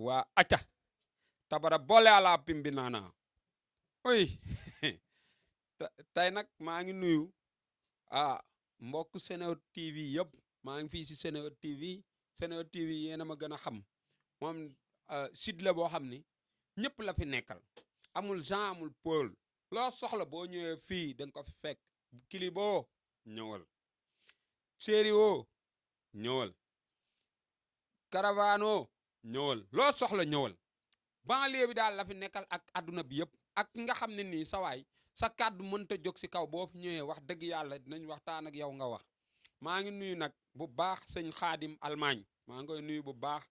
waa acca tabara boole ala pimbi naana oy tey nag maa ngi nuyu mbokk SENEWOOD TV yëpp maa ngi fii si SENEWOOD TV SENEWOOD TV yéen a ma gën a xam moom site la boo xam ni ñëpp la fi nekkal amul Jean amul Paul loo soxla boo ñëwee fii da nga ko fi fekk Kilibo ñëwal Sério ñëwal Caravano ñëwal loo soxla ñëwal banlieue bi daal la fi nekkal ak adduna bi yëpp ak nga xam ne nii sawaay sa kàddu mënta jóg si kaw boo fi ñëwee wax dëgg yàlla dinañ waxtaan ak yow nga wax maa ngi nuyu nag bu baax sëñ Xaadim Allemagne maa ngi koy nuyu bu baax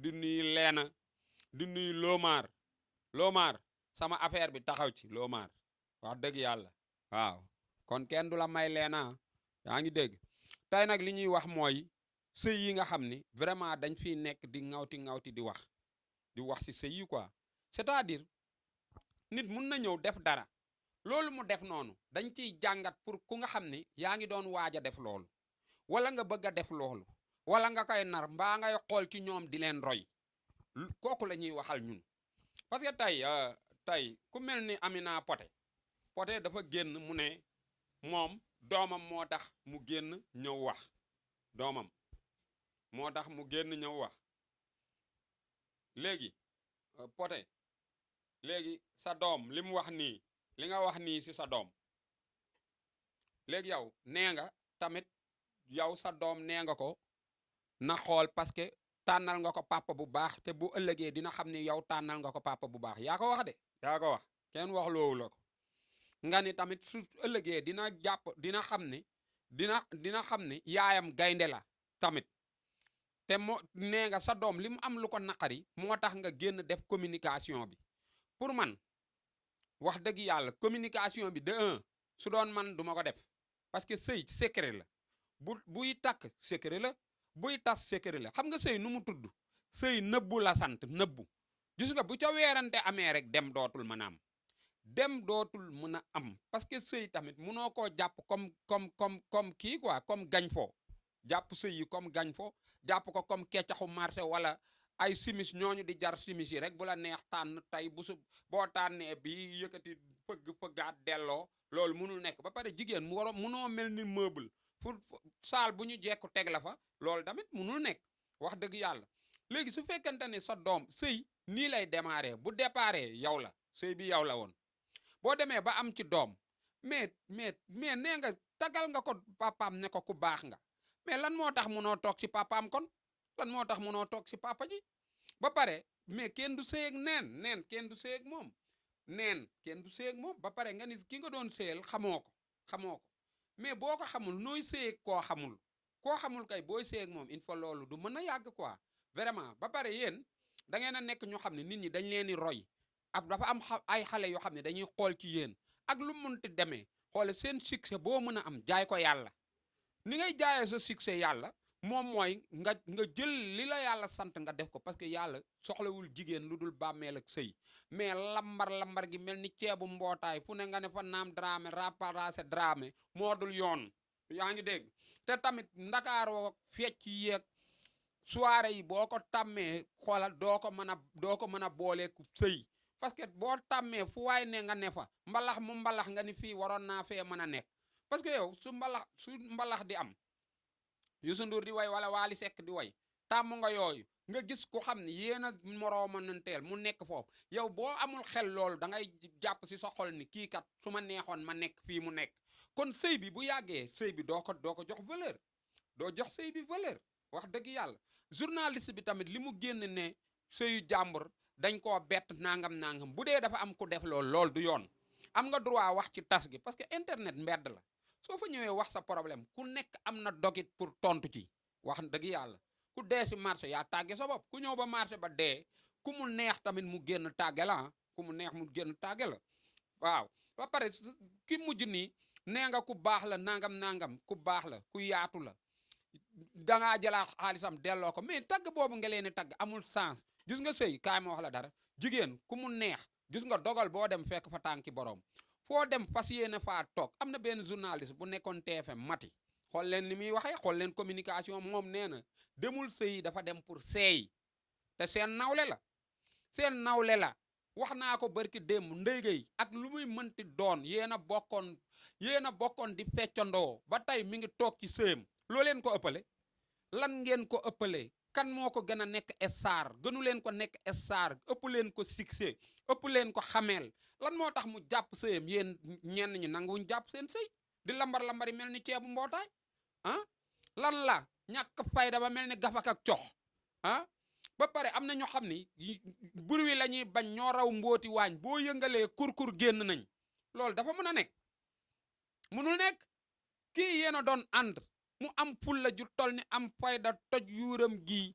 di nuyu Leena di nuyu Lomar sama affaire bi taxaw ci Lomar wax dëgg yàlla waaw kon kenn du la may Leena yaa ngi dégg tey nag li ñuy wax mooy sëy yi nga xam ni vraiment dañ fiy nekk di ŋawti di wax ci sëy yi quoi c'est-à-dire nit mun na ñëw def dara loolu mu def noonu dañ ciy jàngat pour ku nga xam ni yaa ngi doon waaj a def loolu wala nga bëgg a def loolu wala nga koy nar mbaa ngay xool ci ñoom di leen roy kooku la ñuy waxal ñun parce que tey ku mel ni Amina Poté dafa génn mu ne moom doomam moo tax mu génn ñëw wax doomam moo tax mu génn ñëw wax léegi Poté léegi sa doom li mu wax nii li nga wax nii si sa doom léegi yow nee nga tamit yow sa doom nee nga ko na xool parce que tànnal nga ko papa bu baax te bu ëllëgee dina xam ni yow tànnal nga ko papa bu baax yaa ko wax de yaa ko wax kenn wax loowu la ko nga ni tamit su ëllëgee dina xam ni dina xam ni yaayam gaynde la tamit te moo nee nga sa doom li mu am lu ko naqari moo tax nga génn def communication bi pour man wax dëgg yàlla communication bi de un su doon man duma ko def parce que sëy secret la buy takk secret la buy tas secret la xam nga sëy nu mu tudd sëy nëbbu la sant nëbbu gis nga bu ca weerante amee rek dem dootul mën a am dem dootul mën a am parce que sëy tamit munoo koo jàpp comme kii quoi comme gañ foo jàpp sëy yi comme gañ fo jàpp ko comme keccaxu marché wala ay simis ñooñu di jar simis yi rek bu la neex tànn tey boo tànnee bi yëkkati fëggaat delloo loolu munul nekk ba pare jigéen munoo mel ni meuble fu saal bu ñu jekku teg la fa loolu tamit munul nekk wax dëgg yàlla léegi su fekkente ne sa doom sëy nii lay démarrer bu déparé yow la sëy bi yow la woon boo demee ba am ci doom mais nee nga tagal nga ko papaam ne ko ku baax nga mais lan moo tax munoo toog ci papaam kon lan moo tax munoo toog ci papa ji ba pare mais kenn du sëy ak neen kenn du sëy ak moom kenn du sëy ak moom ba pare nga ni ki nga doon sëyal xamoo ko mais boo ko xamul nooy sëy ak koo xamul kay booy sëy ak moom il faut loolu du mën a yàgg quoi vraiment ba pare yéen da ngeen a nekk ñoo xam ne nit ñi dañ leen di roy ak dafa am ay xale yoo xam ne dañuy xool ci yéen ak lu munti demee xoole seen succès boo mën a am jaay ko yàlla ni ngay jaayee sa succès yàlla moom mooy nga jël li la yàlla sant nga def ko parce que yàlla soxlawul jigéen lu dul bàmmeel ak sëy mais lambar gi mel ni ceebu mbootaay fu ne nga ne fa naam Dramé raparase Dramé moo dul yoon yaa ngi dégg te tamit ndakaaroo fecc yeeg soirée yi boo ko tàmmee xoolal doo ko mën a booleeku sëy parce que boo tàmmee fu waay ne nga ne fa mbalax nga ni fii waroon naa fee mën a nekk parce que yow su mbalax di am Youssou Ndour di way wala Wally Seck di way tàmm nga yooyu nga gis ku xam ne yéen a moroomananteel mu nekk foofu yow boo amul xel loolu da ngay jàpp si sa xol ni kii kat su ma neexoon ma nekk fii mu nekk kon sëy bi bu yàggee sëy bi doo ko jox valeur doo jox sëy bi valeur wax dëgg yàlla journaliste bi tamit li mu génn ne sëyu jàmbur dañ koo bett nangam bu dee dafa am ku def loolu du yoon am nga droit wax ci tas gi parce que internet mbedd la soo fa ñëwee wax sa problème ku nekk am na dogit pour tontu ci wax dëgg yàlla ku dee si marché yaa tàgge sa bopp ku ñëw ba marché ba dee ku mu neex tamit mu génn tàgge la ku mu neex mu génn tàgge la waaw ba pare ki mujj nii nee nga ku baax la nangam ku baax la ku yaatu la dangaa jëlaat xaalisam delloo ko mais tagg boobu nga leen di tagg amul sens gis nga sëy kaay ma wax la dara jigéen ku mu neex gis nga dogal boo dem fekk fa tànki borom foo dem fas yéene faa toog am na benn journaliste bu nekkoon TFM Mati xool leen ni muy waxee xool leen communication moom nee na demul sëy dafa dem pour seey te seen nawle la seen nawle la wax naa ko barki démb Ndeye Gueye ak lu muy mënti doon yéen a bokkoon di feccandoo ba tey mi ngi toog ci sëyam loo leen ko ëppale lan ngeen ko ëppale kan moo ko gën a nekk star gënu leen ko nekk star ëpp leen ko succès ëpp leen ko xameel lan moo tax mu jàpp sëyam yéen ñenn ñi nanguwuñ jàpp seen sëy di lambar-lambari mel ni ceebu mbootaay ah lan la ñàkk fayda ba mel ni gafak ak cox ah ba pare am na ñoo xam ni bur wi la ñuy bañ ñoo raw mbooti waañ boo yëngalee kur génn nañ loolu dafa mën a nekk mënul nekk kii yéen a doon ànd mu am fulla ju tol ni am fayda toj yuuram gi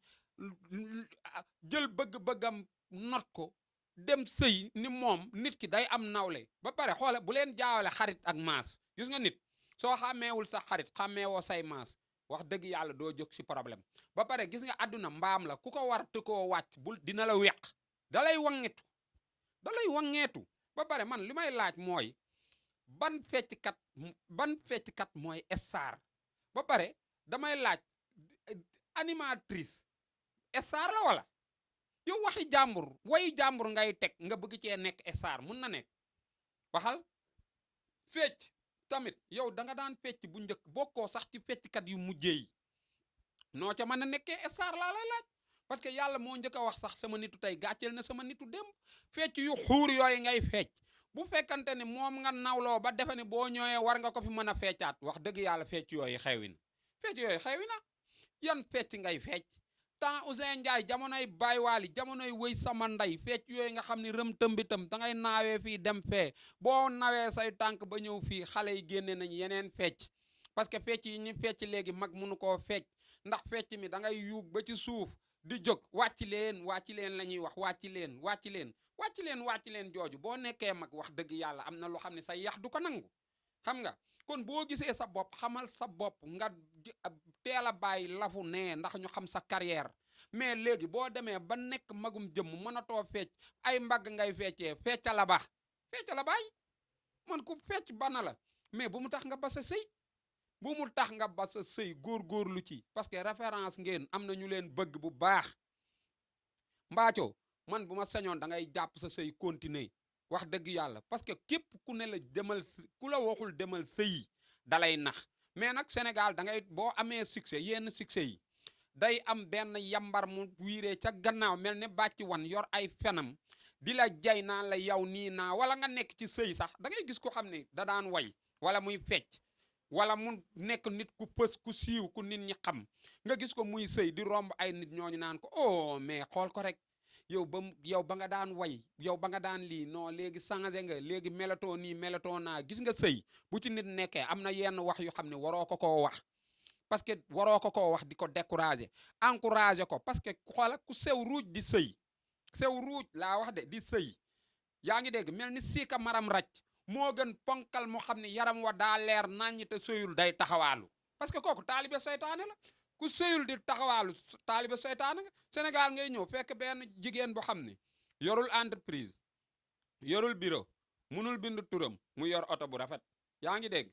jël bëgg-bëggam not ko dem sëy ni moom nit ki day am nawle ba pare xoole bu leen jaawale xarit ak maas gis nga nit soo xàmmeewul sa xarit xàmmeewoo say maas wax dëgg yàlla doo jóg ci problème ba pare gis nga àdduna mbaam la ku ko war te koo wàcc bul dina la weq dalay wangeetu ba pare man li may laaj mooy ban fecckat mooy star ba pare damay laaj animatrice star la wala yow waxi jàmbur wayu jàmbur ngay teg nga bëgg cee nekk star mun na nekk waxal fecc tamit yow da nga daan fecc bu njëkk bokkoo sax ci fecckat yu mujjee yi noo ca mën a nekkee star laa lay laaj parce que yàlla moo njëkk a wax sax sama nitu tey gàcceel na sama nitu démb fecc yu xuur yooyu ngay fecc bu fekkante ne moom nga nawloo ba defe ne boo ñëwee war nga ko fi mën a feccaat wax dëgg yàlla fecc yooyu xewi na yan fecc ngay fecc temps Ousseyn Ndiaye jamonoy Baayiwoul jamonoy wëy sama ndey fecc yooyu nga xam ne rëm tëmbitam da ngay naawee fii dem fee boo nawee say tànk ba ñëw fii xale yi génne nañ yeneen fecc parce que fecc yi ñu fecc léegi mag mënu koo fecc ndax fecc mi da ngay yuug ba ci suuf di jóg wàcc leen la ñuy wax wàcc leen jooju boo nekkee mag wax dëgg yàlla am na loo xam ne sa yax du ko nangu xam nga kon boo gisee sa bopp xamal sa bopp nga teel a bàyyi lafu nee ndax ñu xam sa carrière mais léegi boo demee ba nekk magum jëmm mënatoo fecc ay mbagg ngay feccee fecca la bàyyi man ku fecc bana la mais bu mu tax nga ba sa sëy góorgóorlu ci parce que référence ngeen am na ñu leen bëgg bu baax Mbathio man bu ma sañoon da ngay jàpp sa sëy continuer wax dëgg yàlla parce que képp ku ne la ku la waxul demal sëyi dalay nax mais nag Sénégal da ngay boo amee succès yenn succès yi day am benn yambar mu wiiree ca gannaaw mel ne bàcc wan yor ay fenam di la jay naan la yow nii naa wala nga nekk ci sëy sax da ngay gis ko xam ne da daan way wala muy fecc wala mu nekk nit ku pës ku siiw ku nit ñi xam nga gis ko muy sëy di romb ay nit ñooñu naan ko oh mais xool ko rek yow ba nga daan way yow ba nga daan lii non léegi changé nga léegi melatoo nii melatoo naa gis nga sëy bu ci nit nekkee am na yenn wax yu xam ne waroo ko koo wax parce que waroo ko koo wax di ko décourager encourager ko parce que xoola ku sew ruuj di sëy sew ruuj laa wax de di sëy yaa ngi dégg mel ni siika maram raj moo gën ponkal mu xam ne yaram wa daa leer naññ te sëyul day taxawaalu parce que kooku taalibe seytaane la ku sëyul di taxawaalu taalibe seytaane nga Sénégal ngay ñëw fekk benn jigéen boo xam ne yorul entreprise yorul bureau munul bind turam mu yor oto bu rafet yaa ngi dégg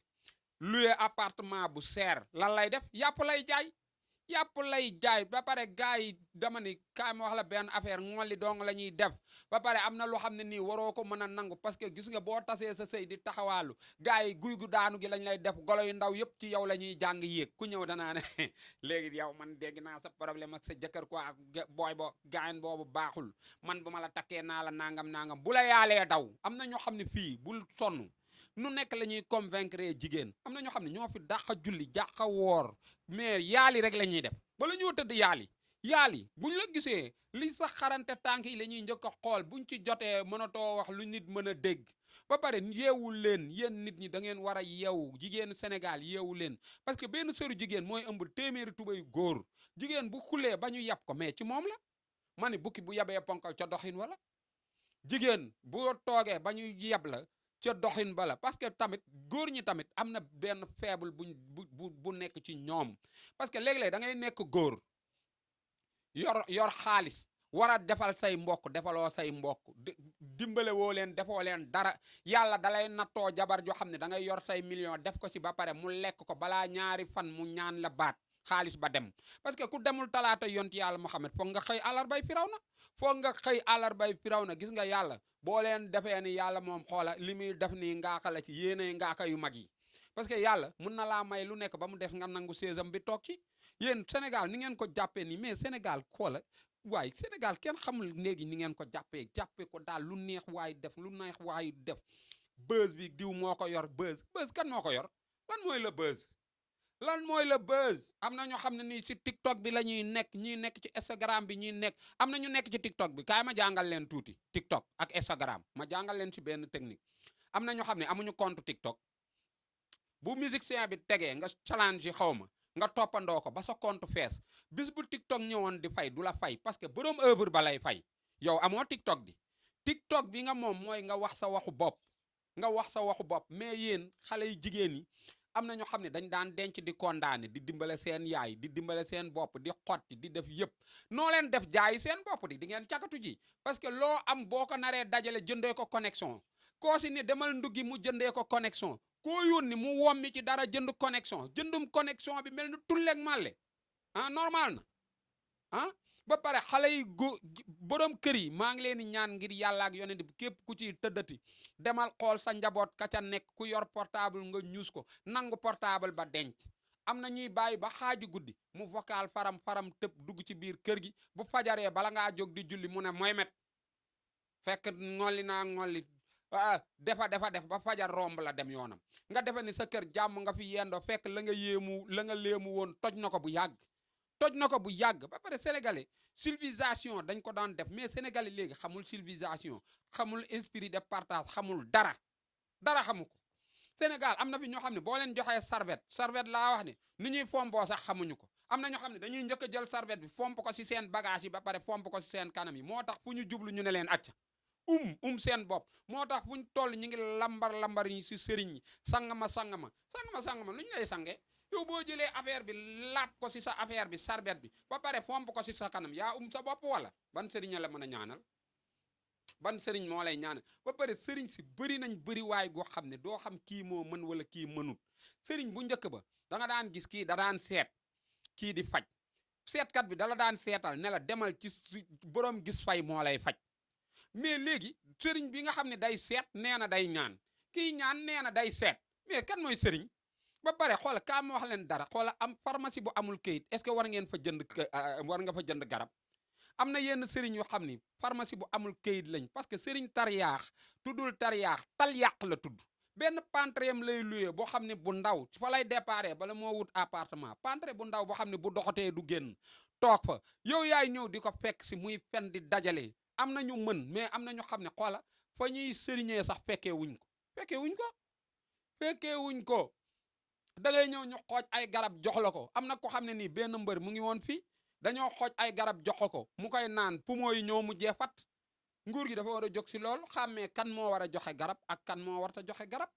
loué appartement bu seer lan lay def yàpp lay jaay ba pare gars yi dama ni kaay ma wax la benn affaire ngolli dong la ñuy def ba pare am na loo xam ne nii waroo ko mën a nangu parce que gis nga boo tasee sa sëy di taxawaalu gars yi guy gu daanu gi lañ lay def golo yu ndaw yëpp ci yow la ñuy jàng yéeg ku ñëw danaa ne léegi yow man dégg naa sa problème ak sa jëkkër quoi ak booy bo gaayen boobu baaxul man bu ma la takkee naa la nangam bu la yaalee daw am na ñoo xam ne fii bul sonn nu nekk la ñuy convaincre jigéen am na ñoo xam ne ñoo fi dàqa julli dàqa woor mais yaali rek la ñuy def bala ñoo tëdd yaali buñ la gisee li sax xarante tànk yi la ñuy njëkk a xool buñ ci jotee mënatoo wax lu nit mën a dégg ba pare yeewul leen yéen nit ñi da ngeen war a yeewu jigéenu Sénégal yeewu leen parce que benn sëru jigéen mooy ëmb téeméeri tubay góor jigéen bu xulee ba ñu yab ko mais ci moom la ma ni bukki bu yabee ponkal ca doxin wala jigéen bu toogee ba ñu yab la ca doxin bala parce que tamit góor ñi tamit am na benn faible bu nekk ci ñoom parce que léeg-léeg da ngay nekk góor yor xaalis war a defal say mbokk defaloo say mbokk dimbale woo leen defoo leen dara yàlla dalay nattoo jabar joo xam ne da ngay yor say million def ko ci ba pare mu lekk ko balaa ñaari fan mu ñaan la baat xaalis ba dem parce que ku demul talaata yonti yàlla Muhammad foog nga xëy àllarbay Firawna foog nga xëy àllarbay Firawna gis nga yàlla boo leen defee ni yàlla moom xoola li muy def nii ngaaka la ci yéenay ngaaka yu mag yi parce que yàlla mun na laa may lu nekk ba mu def nga nangu séesam bi toog ci yéen Sénégal ni ngeen ko jàppee nii mais Sénégal xoola waaye Sénégal kenn xamul léegi ni ngeen ko jàppee ko daal lu neex waay def lu neex waay def buzz bi diw moo ko yor buzz kan moo ko yor lan mooy la buzz lan mooy la buzz am na ñoo xam ne nii ci TikTok bi la ñuy nekk ñii nekk ci Instagram bi ñuy nekk am na ñu nekk ci TikTok bi kaay ma jàngal leen tuuti TikTok ak Instagram ma jàngal leen ci benn technique am na ñoo xam ne amuñu compte TikTok bu musicien bi tegee nga challenge yi xaw ma nga toppandoo ko ba sa compte fees bis bu TikTok ñëwoon di fay du la fay parce que borom œuvre ba lay fay yow amoo TikTok di TikTok bi nga moom mooy nga wax sa waxu bopp mais yéen xale yu jigéen yi am na ñoo xam ne dañ daan denc di condamné di dimbale seen yaay di dimbale seen bopp di xotti di def yëpp noo leen def jaayi seen bopp di ngeen cakatu ji parce que loo am boo ko naree dajale jëndee ko connexion koo si ne demal nduggi mu jëndee ko connexion koo yónni mu wommi ci dara jënd connexion jëndum connexion bi mel ni tulleeg màlle normal na ba pare xale yi borom kër yi maa ngi leen di ñaan ngir yàlla ak yonent bi képp ku ci tëddati demal xool sa njaboot ka ca nekk ku yor portable nga ñuus ko nangu portable ba denc am na ñuy bàyyi ba xaaju guddi mu vocal faram tëb dugg ci biir kër gi bu fajaree bala ngaa jóg di julli mu ne mooy met fekk ngolli naa ngolli def ba fajar romb la dem yoonam nga defe ni sa kër jàmm nga fi yendoo fekk la nga léemu woon toj na ko bu yàgg ba pare sénégalais civilisation dañ ko daan def mais sénégalais léegi xamul civilisation xamul esprit de partage xamul dara xamu ko Sénégal am na fi ñoo xam ne boo leen joxee serviette laa wax ne ni ñuy fompoo sax xamuñu ko am na ñoo xam ne dañuy njëkk a jël serviette bi fomp ko ci seen bagage yi ba pare fomp ko ci seen kanam yi moo tax fu ñu jublu ñu ne leen acca seen bopp moo tax fu ñu toll ñu ngi lambar yi ci sëriñ yi sangama lu ñu lay sange yow boo jëlee affaire bi laab ko ci sa affaire bi sarbet bi ba pare fomp ko ci sa kanam yaa sa bopp wala ban sëriñ la mën a ñaanal ban sëriñ moo lay ñaanal ba pare sëriñ si bëri waay goo xam ne doo xam kii moo mën wala kii mënut sëriñ bu njëkk ba da nga daan gis kii da daan seet kii di faj seetkat bi dala daan seetal ne la demal ci borom gis fay moo lay faj mais léegi sëriñ bi nga xam ne day seet nee na day ñaan kii ñaan nee na day seet mais kan mooy sëriñ ba pare xoola kaa ma wax leen dara xoola am pharmacie bu amul kayit est-ce que war nga fa jënd garab am na yenn sëriñ yoo xam ni pharmacie bu amul kayit lañ parce que sëriñ tariyaax tuddul tariyaax tal yàq la tudd benn pantrem lay luyee boo xam ne bu ndaw fa lay déparé bala moo wut appartement pantre bu ndaw boo xam ne bu doxatee du génn toog fa yow yaay ñëw di ko fekk si muy fen di dajale am na ñu mën mais am na ñu xam ne xoola fa ñuy sëriñee sax fekkee wuñ ko da ngay ñëw ñu xooj ay garab jox la ko am na ko xam ne nii benn mbër mu ngi woon fii dañoo xooj ay garab jox ko mu koy naan poumon yi ñoo mujjee fat nguur gi dafa war a jóg si loolu xàmmee kan moo war a joxe garab ak kan moo warta joxe garab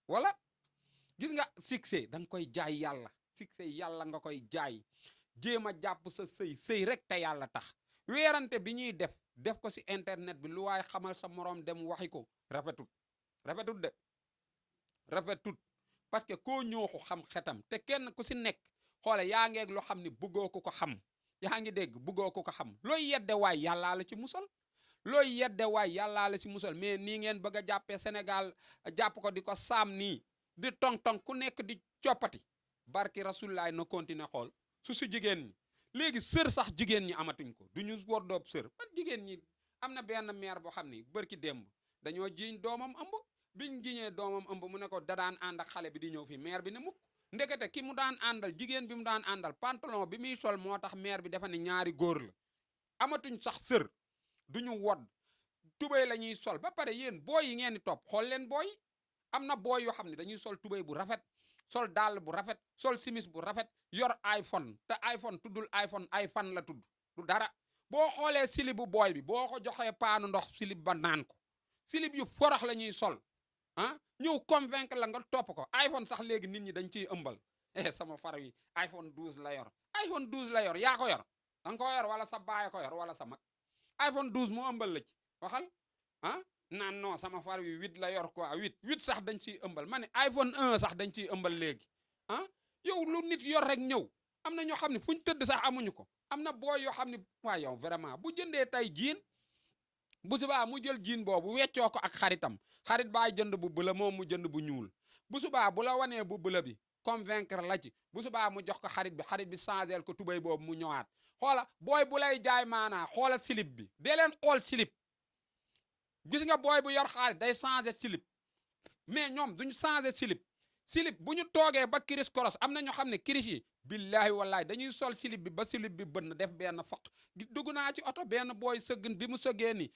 wala gis nga succès da nga koy jaay yàlla succès yàlla nga koy jaay jéem a jàpp sa sëy rek te yàlla tax weerante bi ñuy def ko si internet bi lu waay xamal sa moroom dem waxi ko rafetut parce que koo ñooxu xam xetam te kenn ku si nekk xoole yaa ngeeg loo xam ne bëggoo ko xam yaa ngi dégg bëggoo ko xam looy yedde waay yàllaa la ci musal mais nii ngeen bëgg a jàppee Sénégal jàpp ko di ko saam nii di tong-tong ku nekk di coppati barki rasulilaay na continuer xool su jigéen ñi léegi sër sax jigéen ñi amatuñ ko du ñu war doob sër man jigéen ñi am na benn maire boo xam ni bërki démb dañoo jiiñ doomam ëmb biñ jiñee doomam ëmb mu ne ko da daan ànd ak xale bi di ñëw fii maire bi ne mukk ndekete ki mu daan àndal jigéen bi mu daan àndal pantalon bi muy sol moo tax maire bi dafa ne ñaari góor la amatuñ sax sër duñu wodd tubéy la ñuy sol ba pare yéen booy yi ngeen di topp xool leen booy am na booy yoo xam ne dañuy sol tubéy bu rafet sol dàll bu rafet sol simis bu rafet yor iPhone te iPhone tuddul iPhone la tudd du dara boo xoolee silib bu booy bi boo ko joxee paanu ndox silib ba naan ko silib yu forox la ñuy sol ñëw convaincre la nga topp ko iPhone sax léegi nit ñi dañ ciy ëmbal sama far wi iPhone 12 la yor yaa ko yor da nga ko yor wala sa baay ko yor wala sa mag iPhone 12 moo ëmbal la ci waxal naan non sama far wi 8 la yor quoi 8 sax dañ ciy ëmbal ma ne iPhone 1 sax dañ ciy ëmbal léegi yow lu nit yor rek ñëw am na ñoo xam ne fu ñu tëdd sax amuñu ko am na booy yoo xam ne waaye yow vraiment bu jëndee tey jiin bu subaa mu jël jiin boobu weccoo ko ak xaritam xarit baay jënd bu bula moom mu jënd bu ñuul bu subaa bu la wanee bu bula bi convaincre la ci bu subaa mu jox ko xarit bi changel ko tubéy boobu mu ñëwaat xoola booy bu lay jaay maanaa xoola silip bi dee leen xool silip gis nga booy bu yor xaalis day changer silip mais ñoom duñ changer silip bu ñu toogee ba kiris koros am na ñoo xam ne kiris yi billahi wallahi dañuy sol silip bi ba silip bi bënn def benn faq dugg naa ci oto benn booy sëgg bi mu sëggee ni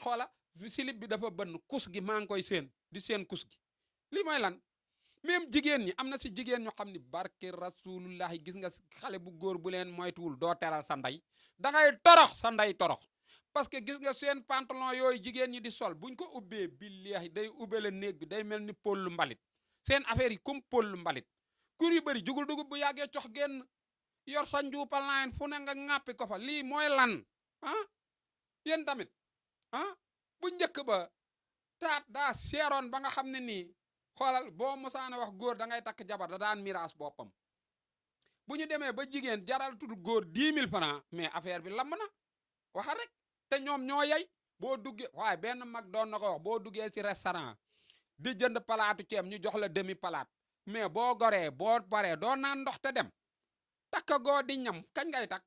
xoola silip bi dafa bënn kus gi maa ngi koy seen di seen kus gi lii mooy lan même jigéen ñi am na si jigéen ñoo xam ne barke rasulullahi gis nga xale bu góor bu leen moytuwul doo teral sa ndey da ngay torox sa ndey torox parce que gis nga seen pantalon yooyu jigéen ñi di sol buñ ko ubbee billahi day ubbele néeg bi day mel ni pollu mbalit seen affaire yi comme pollu mbalit kur yu bëri jugul dugub bu yàggee cox génn yor sa njuupal laan fu ne nga ŋàppi ko fa lii mooy lan ah yéen tamit ah bu njëkk ba taat daa seeroon ba nga xam ne nii xoolal boo mosaana wax góor da ngay takk jabar da daan miraas boppam bu ñu demee ba jigéen jaral tul góor 10 000 francs mais affaire bi lamb na waxal rek te ñoom ñoo yey boo duggee waaye benn mag doon na ko wax boo duggee ci restaurant di jënd palaatu ceeb ñu jox la demi palaat mais boo goree boo paree doo naan ndox te dem takka goo di ñam kañ ngay takk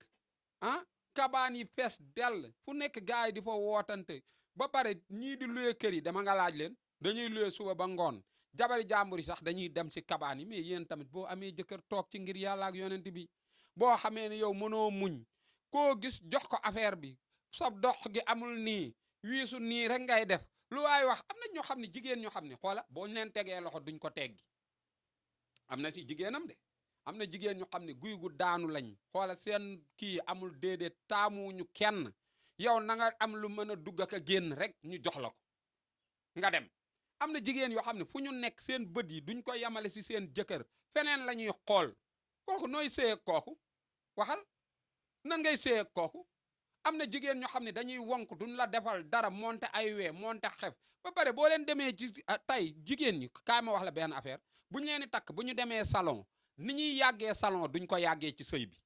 ah kabaan yi fees dell fu nekk gars yi di fa wootante ba pare ñii di luye kër yi dama nga laaj leen dañuy luye suba ba ngoon jabari jàmbur yi sax dañuy dem ci kabaan yi mais yéen tamit boo amee jëkkër toog ci ngir yàlla ak yonent bi boo xamee ne yow mënoo muñ koo gis jox ko affaire bi sob dox gi amul nii wiisu nii rek ngay def lu waay wax am na ñoo xam ne jigéen ñoo xam ne xoola boo ñu leen tegee loxo duñ ko teggi am na si jigéenam de am na jigéen ñu xam ne guy gu daanu lañ xoola seen kii amul déedéet taamuñu kenn yow na nga am lu mën a dugg ak a génn rek ñu jox la ko nga dem am na jigéen yoo xam ne fu ñu nekk seen bët yi duñ ko yamale si seen jëkkër feneen la ñuy xool kooku nooy séyeg kooku waxal nan ngay séyeg kooku am na jigéen ñoo xam ne dañuy wonk duñ la defal dara monte ay wee monte xef ba pare boo leen demee ci tey jigéen ñi kaay ma wax la benn affaire bu ñu leen di takk bu ñu demee salon ni ñuy yàggee salon duñ ko yàggee ci sëy bi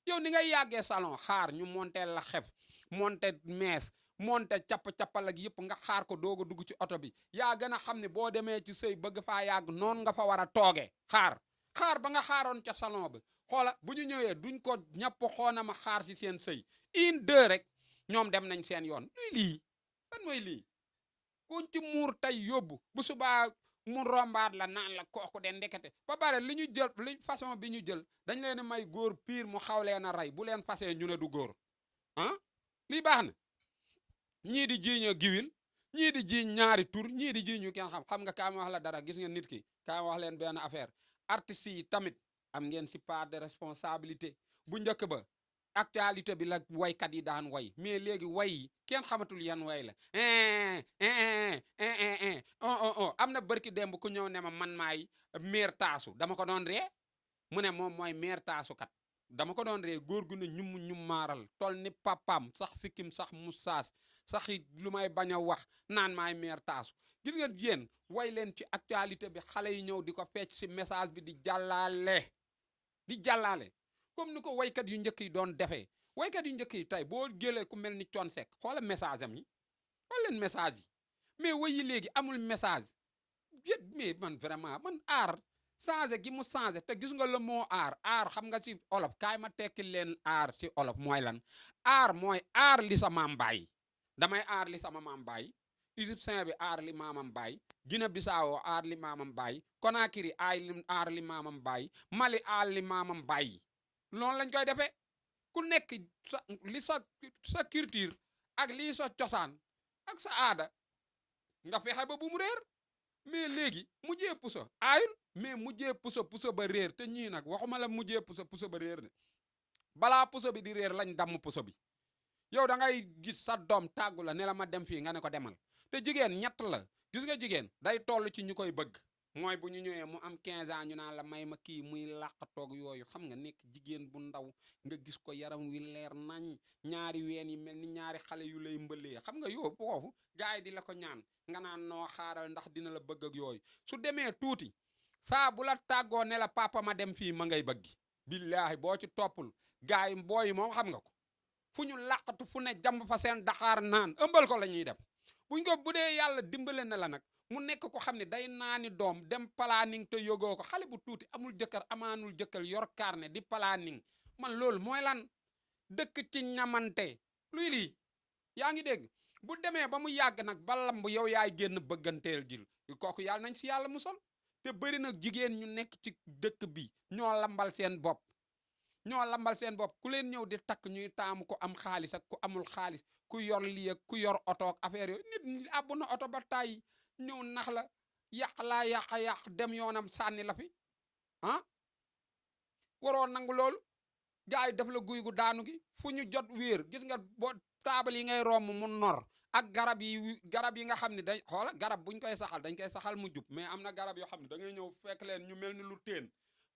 yow ni ngay yàggee salon xaar ñu monte la xef monte mees monte capp-cappal ak yëpp nga xaar ko doog a dugg ci oto bi yaa gën a xam ne boo demee ci sëy bëgg faa yàgg noonu nga fa war a toogee xaar ba nga xaaroon ca salon bi xoola bu ñu ñëwee duñ ko ñàpp xoona ma xaar si seen sëy 1 2 rek ñoom dem nañ seen yoon luy lii lan mooy lii kuñ ci muur tey yóbbu bu subaa mu rombaat la naan la kooku de ndekete ba pare li ñu jël li façon bi ñu jël dañ leen may góor pire mu xaw leen a rey bu leen fasee ñu ne du góor ah lii baax na ñii di jiiña giwil ñii di jiiñ ñaari tur ñii di jiiñu kenn xam nga kaa ma wax la dara gis nga nit ki kaa ma wax leen benn affaire artistes yi tamit am ngeen si part de responsabilité bu njëkk ba actualité bi la waykat yi daan way mais léegi way yi kenn xamatul yan way la am na bërki démb ku ñëw ne ma man maay meer taasu dama ko doon ree mu ne moom mooy meer taasu kat dama ko doon ree góor gu ne ñum maaral tol ni papam sax sikkim sax musaas saxi lu may bañ a wax naan maay meer taasu gis ngeen yéen way leen ci actualité bi xale yi ñëw di ko fecc si message bi di jàllaale comme ni ko waykat yu njëkk yi doon defee waykat yu njëkk yi tey boo jëlee ku mel ni Thione Seck xoola message am yi xool leen message yi mais way yi léegi amul message mais man vraiment man aar changé gi mu changé te gis nga le mot aar xam nga ci olof kaay ma tekki leen aar ci olof mooy lan aar mooy aar li sa maam bàyyi damay aar li sama maam bàyyi égyptien bi aar li maamam bàyyi Guinée Bissau aar li maamam bàyyi Conakry aar li maamam bàyyi Mali aar li maamam bàyyi loolu lañ koy defee ku nekk sa culture ak lii sa cosaan ak sa aada nga fexe ba bu mu réer mais léegi mujjee puso aayul mais mujjee puso ba réer te ñii nag waxuma la mujjee puso ba réer ne balaa puso bi di réer lañ damm puso bi yow da ngay gis sa doom tàggu la ne la ma dem fii nga ne ko demal te jigéen ñett la gis nga jigéen day toll ci ñu koy bëgg mooy bu ñu ñëwee mu am 15 ans ñu naan la may ma kii muy làqatoog yooyu xam nga nekk jigéen bu ndaw nga gis ko yaram wi leer nañ ñaari ween yi mel ni ñaari xale yu lay mbëlee xam nga yow foofu gars yi di la ko ñaan nga naan noo xaaral ndax dina la bëgg ak yooyu su demee tuuti saa bu la tàggoo ne la papa ma dem fii ma ngay bëgg billaahi boo ci toppul gars yi mbooy yi moom xam nga ko fu ñu làqatu fu ne jàmb fa seen daxaar naan ëmbal ko la ñuy def buñ ko bu dee yàlla dimbale na la nag mu nekk ko xam ne day naani doom dem planning te yógoo ko xale bu tuuti amul jëkkër amaanul jëkkër yor carnet di planning man loolu mooy lan dëkk ci ñamante luy lii yaa ngi dégg bu demee ba mu yàgg nag ba lamb yow yaay génn bëgganteel jil kooku yàlla nañ si yàlla musal te bëri nag jigéen ñu nekk ci dëkk bi ñoo lambal seen bopp ku leen ñëw di takk ñuy taamu ko am xaalis ak ku amul xaalis ku yor lii ak ku yor oto ak affaire yooyu nit àbb na oto ba tàyyi ñëw nax la yàq dem yoonam sànni la fi ah waroo nangu loolu gars yi def la guy gu daanu gi fu ñu jot wéer gis nga boo taabal yi ngay romb mu nor ak garab yi nga xam ne dañ xoola garab buñ koy saxal dañ koy saxal mu jub mais am na garab yoo xam ne da ngay ñëw fekk leen ñu mel ni lu teen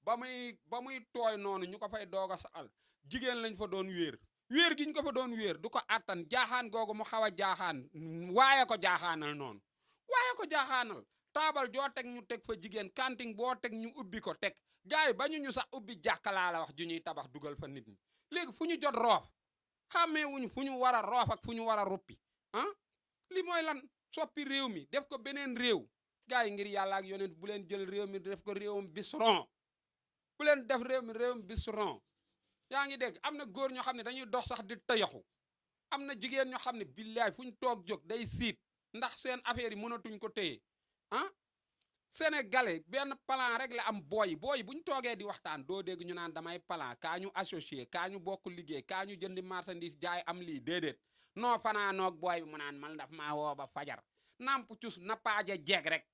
ba muy tooy noonu ñu ko fay doog a saxal jigéen lañ fa doon wéer gi ñu ko fa doon wéer du ko attan jaaxaan googu mu xaw a jaaxaan waaye ko jaaxaanal noonu waaye ko jaaxaanal taabal joo teg ñu teg fa jigéen kanting boo teg ñu ubbi ko teg gars yi bañu ñu sax ubbi jàkkalaa la wax ju ñuy tabax dugal fa nit ñi léegi fu ñu jot roof xàmmee wuñu fu ñu war a roof ak fu ñu war a ruppi ah li mooy lan soppi réew mi def ko beneen réew gars yi ngir yàlla ak yonent bu leen jël réew mi def ko réewum biseron bu leen def réew mi réewum biseron yaa ngi dégg am na góor ñoo xam ne dañuy dox sax di tëyaxu am na jigéen ñoo xam ne billaay fu ñu toog jóg day siit ndax seen affaire yi mënatuñ ko téye ah sénégalais benn plan rek la am booy bu ñu toogee di waxtaan doo dégg ñu naan damay plan kaa ñu associé kaa ñu bokk liggéey kaa ñu jëndi marchandise jaay am lii déedéet noo fanaanoog booy bi mu naan mal daf maa woo ba fajar namp cus nappaaja jeeg rek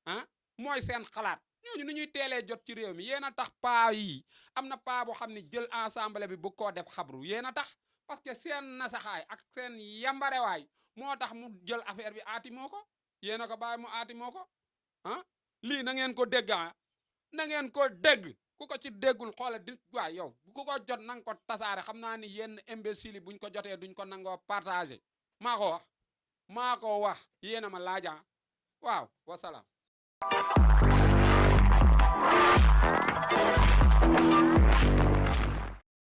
ah mooy seen xalaat ñooñu ni ñuy teelee jot ci réew mi yéen a tax paa yi am na paa boo xam ne jël ensemble bi bu koo def xabru yéen a tax parce que seen nasaxaay ak seen yambarewaay moo tax mu jël affaire bi aati moo ko yéen a ko bàyyi mu aati moo ko ah lii na ngeen ko dégg na ngeen ko dégg ku ko ci déggul xoola di waay yow ku ko jot na nga ko tasaare xam naa ni yenn imbécile buñ ko jotee duñ ko nangoo partagé maa ko wax yéen a ma laaja waaw wasalaam